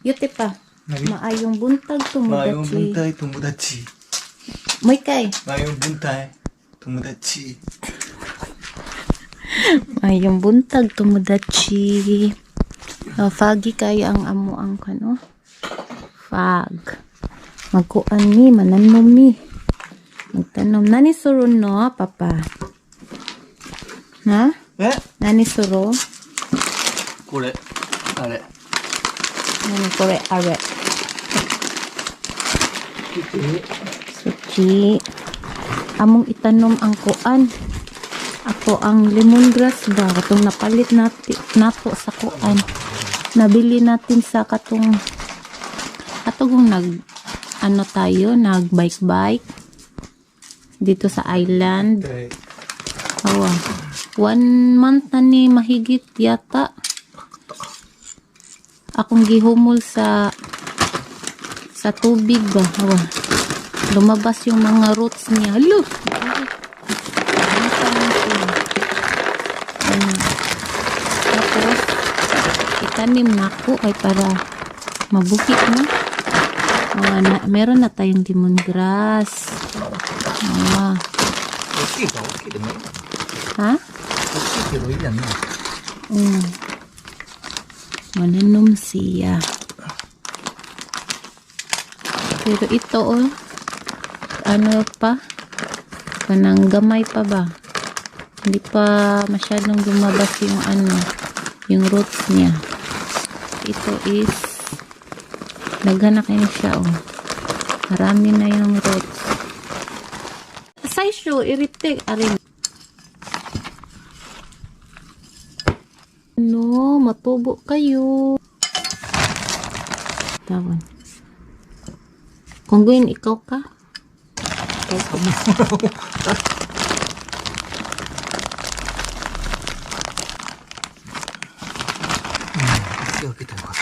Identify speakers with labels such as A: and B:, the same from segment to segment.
A: Yute pa.
B: 何
A: Maayong buntag
B: マヨ
A: tomodachi.
B: 分体友達
A: Moy kay.
B: マヨ分体友達
A: Maayong buntag tomodachi. Oh, foggy kayo ang amo ang kano. Fog. Magkuan mi, mananom mi. Magtanom. Nani suro no, papa? Ha?
B: え
A: Nani suro?
B: これあれ
A: Nani kore are. Suchi. Among itanom ang kuan. Ako ang lemongrass ba? Katong napalit nato sa kuan. Nabili natin sa katong katong nag ano tayo, nag bike bike dito sa island.
B: はい
A: Awa. One month na ni mahigit yata. Akong gihumol sa sa tubig ba. Awa. Lumabas yung mga roots niya. Alo! Ano. Tapos, itanim na ako ay para mabuhi na. Awa, na, meron na tayong lemongrass. Awa.
B: 大きいか大きいでもいい
A: Ha?
B: 大きいけどいいやんな
A: Mananom siya. Pero ito oh, ano pa? Kanang gamay pa ba? Hindi pa masyadong lumabas yung ano, yung roots niya. Ito is daghan na kayo siya oh. Marami na yung roots. Size irite arin. No, matubo kayo. Tawon. Kung gawin, ikaw ka.
B: 手を開けたらよかっ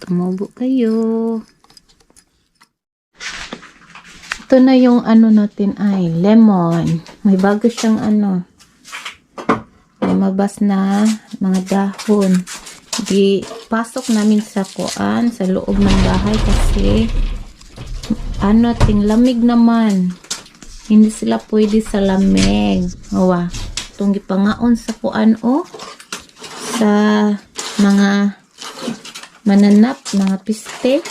B: た
A: Tumubo kayo. Ito na yung ano natin ay lemon. May bago siyang ano. Lumabas na mga dahon. Di pasok namin sa kuan sa loob ng bahay kasi ano ting lamig naman. Hindi sila pwede sa lamig. Awa. Itong gipangaon sa kuan o sa mga mananap, mga piste.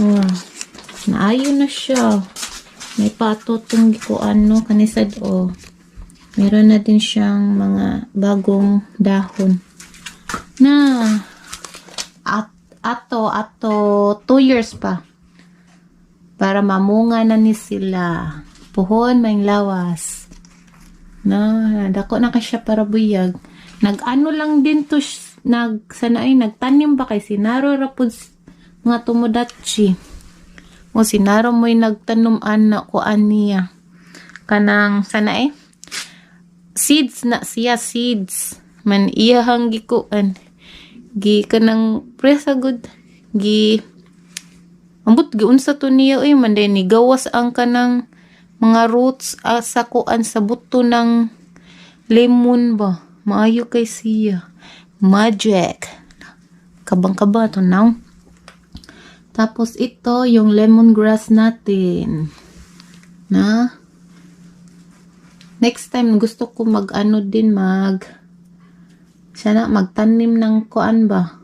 A: Oh, naayo na siya. May pato tong gikuan no, kanisad oh. Meron na din siyang mga bagong dahon. Na at ato ato 2 years pa para mamunga na ni sila. Puhon may lawas. Na, dako na ka siya para buyag. Nag-ano lang din to, nag, sana ay, nagtanim ba kay sinaro ra pud mga tumudatchi. O sinaro mo'y nagtanom ana ko aniya. Kanang sana ay, seeds na siya, seeds. Man iyahang gikuan. Gi kanang presa good. Gi ambot giunsa to niya oy man ni gawas ang kanang mga roots ah, sa kuan sa buto ng lemon ba. Maayo kay siya. Magic. Kabang-kaba to now. Tapos ito yung lemongrass natin. Na next time gusto ko mag ano din mag sana magtanim ng kuan ba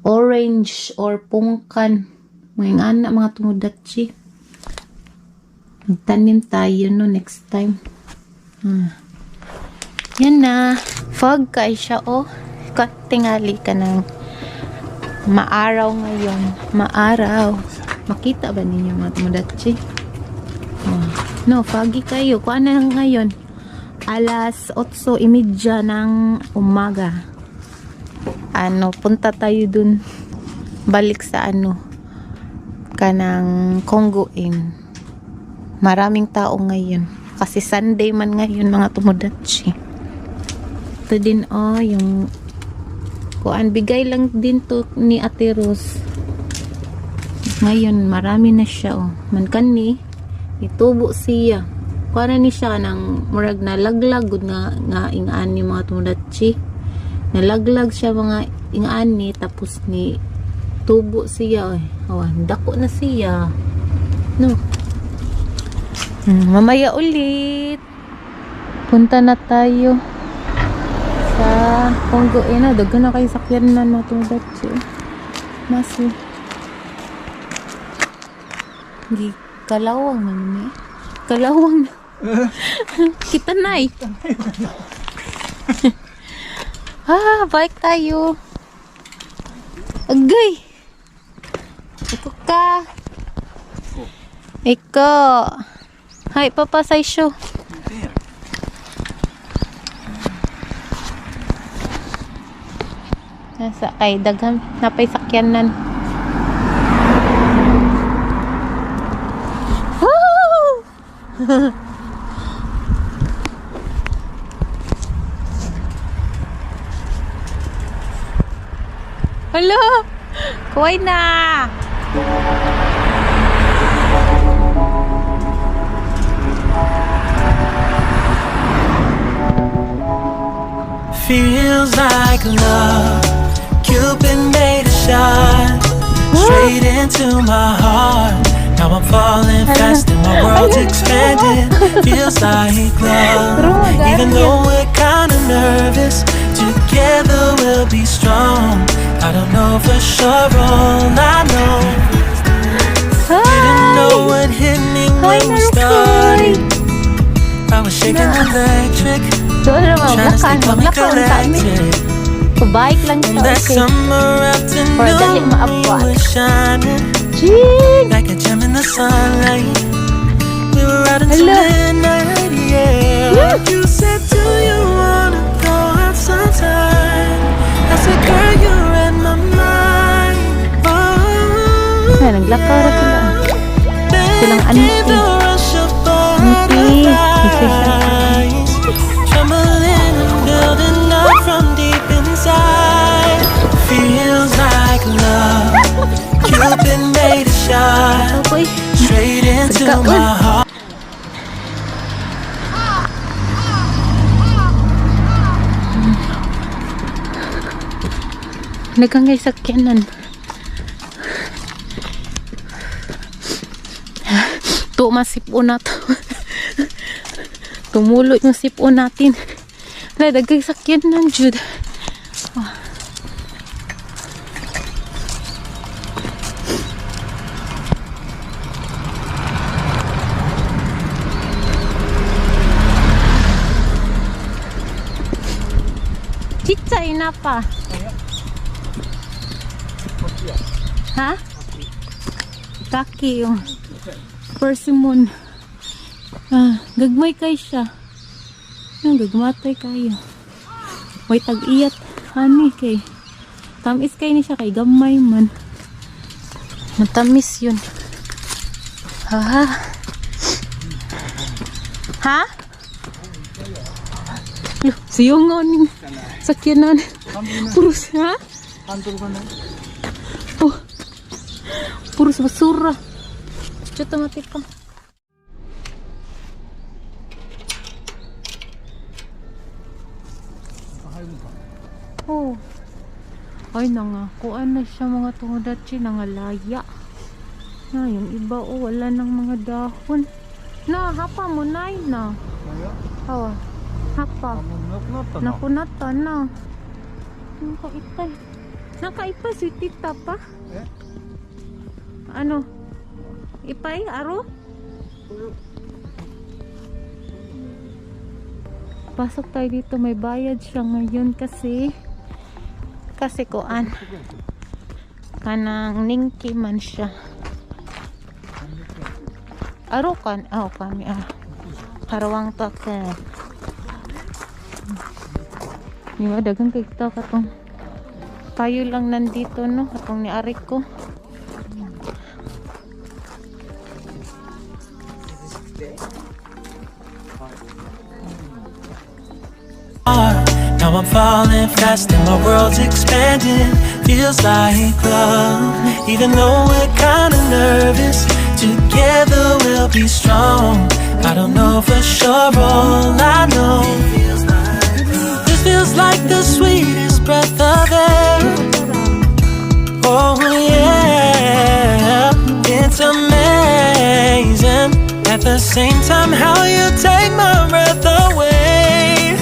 A: orange or pungkan mga ana mga tumudatsi magtanim tayo no next time. Yan na fog kay siya oh, katingali ka ng maaraw ngayon, maaraw. Makita ba ninyo mga tumudatsi? Oh. No, foggy kayo. Kuha na lang ngayon. Alas 8:30 ng umaga. Ano, punta tayo dun. Balik sa ano, kanang Congo Inn. Maraming tao ngayon. Kasi Sunday man ngayon mga tumudatsi. Ito din oh, yung kuan bigay lang din to ni Ate Rose. Ngayon, marami na siya oh. Man kani, itubo siya. Kuan na ni siya ng murag na laglag gud nga nga ingani mga tumudatsi. Nalaglag siya mga ingani tapos ni tubo siya eh. Oh, dako na siya. No. Mamaya ulit. Punta na tayo sa Congo. Eh na, daghan na kayo sakyan na no, tomodachi. Maso. Gi kalawang na ni. Kalawang na. Kita na eh. Ah, bike tayo. Agay! Iko ka. Iko. Hi, Papa, 最初. Nasa kay daghan napay sakyanan. Woo! Hala! Kuway na!
C: Feels like love. Cupid made a shot straight into my heart. Now I'm falling fast and my world's expanding. Feels like love. Even though we're kinda nervous, together we'll be strong. I don't know for sure, all I know. Didn't know what hit me
A: Hi,
C: when we
A: Narukoy!
C: started. I was shaking electric,
A: Doon na
C: trying to stay
A: maglakad.
C: calm and
A: Maglakaw ang kami.
C: collected.
A: Bike lang siya.
C: That
A: Okay.
C: summer
A: Or dali
C: afternoon, you
A: maabot.
C: were shining
A: Ching!
C: like a gem in the sunlight. We were out until
A: Hello.
C: midnight, yeah. You said, "Do you wanna go out sometime?" I said, "Girl, you're in my mind." Oh,
A: Ay, naglakaw ra sila.
C: then
A: Silang
C: came
A: auntie.
C: the rush of
A: Auntie.
C: Butterflies, trembling and building up from deep inside. Feels like love. Cupid made a shot
A: Ako eh.
C: straight into
A: Pagkaon.
C: My heart.
A: Nagkangay sakyanan. Tuma sipon na to. Tumulo yung sipon natin. Wala, daghang sakyanan, jud. Ah. ちっちゃいなぱ。Ha? Kaki yung persimmon. Ah, gagmay kay siya. Yung gagmatay kayo. May tag-iyat ani kay. Tamis kay ni siya kay gamay man. Matamis yun. Ha? Ha? Loh, siyongon ning sakyanan. Puros, ha? Oh. Puros basura. ちょっと待ってか。Oh. Ay, nangakuan na siya, mga tomodachi, nangalaya. Na, yung iba, oh, wala nang mga dahon. Na, 葉っぱもないな. Oh, 葉っぱ. なくなったな. Nakaipay. Nakaipay, si tita pa.
B: Eh?
A: Ano? いっぱいある? Pasok tayo dito. May bayad siya ngayon kasi kuan. Kanang 人気 man siya. Aro kan? Oh, kami ah. Karawang to ka. Di ba, daghang kay kita katong tayo lang nandito, no, katong ni Arik ko.
C: Now I'm falling fast and my world's expanding. Feels like love, even though we're kinda nervous. Together we'll be strong. I don't know for sure, all I know. This feels like the sweetest. breath of air. Oh yeah, it's amazing. At the same time, how you take my breath away.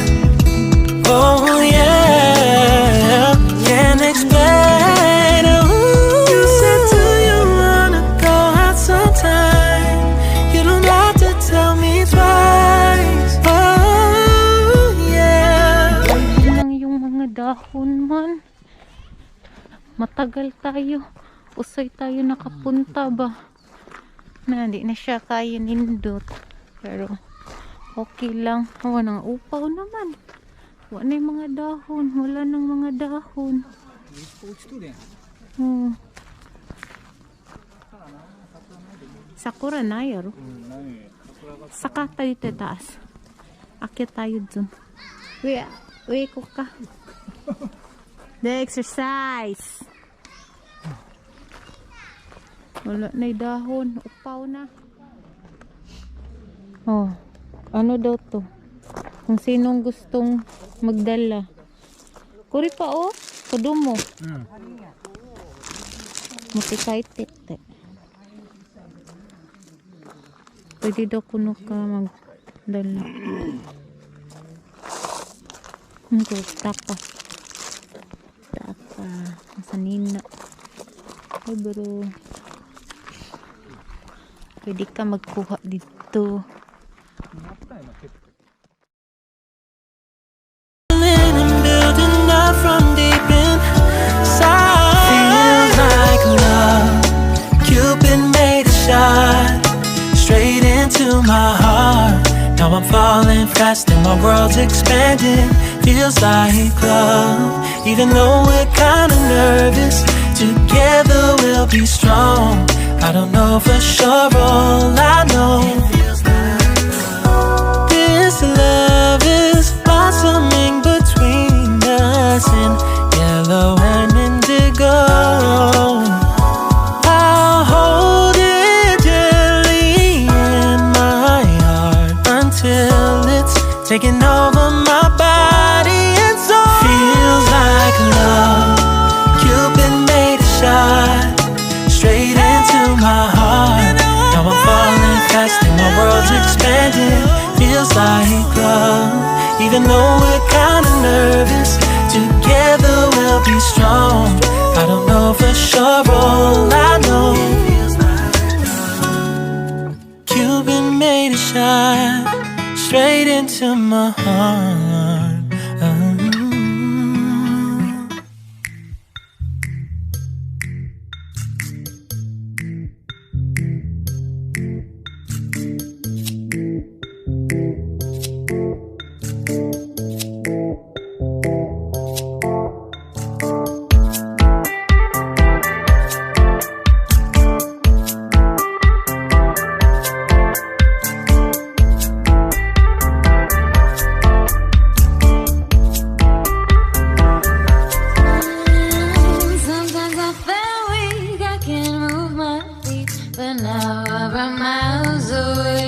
C: Oh yeah, can't explain. Ooh. You said, "Do you wanna go out sometime?" You don't have to tell me twice. Oh yeah.
A: Yun lang yung mga dahon man. Matagal tayo. Usoy tayo nakapunta ba? Na, hindi na siya kaya nindot. Pero, okay lang. Oh, nang upaw naman. Wala na yung mga dahon. Wala nang mga dahon. Oh. Sakura na yaro. Saka tayo taas. Akyat tayo dun. Uy, uy, kuka. The exercise. Wala na yung dahon. Upaw na. Oh, ano daw to? Kung sinong gustong magdala. これ pa oh. 子供. 持って帰ってって. Pwede daw kuno ka magdala. Ano taka. Taka. Nasa nina. Ay bro. Pwede ka magkuha dito.
C: And building up from deep inside. Feels like love. Cupid made a shot straight into my heart. Now I'm falling fast and my world's expanding. Feels like love, even though we're kinda nervous. Together we'll be strong. I don't know for sure, all I know, this love is blossoming between us in yellow and indigo. I'll hold it gently in my heart until it's taking over my body and soul. Feels like love. Cupid made a shot straight into my heart. Now I'm falling fast and my world's expanding. Feels like love, even though we're kinda nervous. Together we'll be strong. I don't know for sure, all I know, Cupid made a shot straight into my heart.
D: Sometimes I feel weak, I can't move my feet, but now I'm miles away.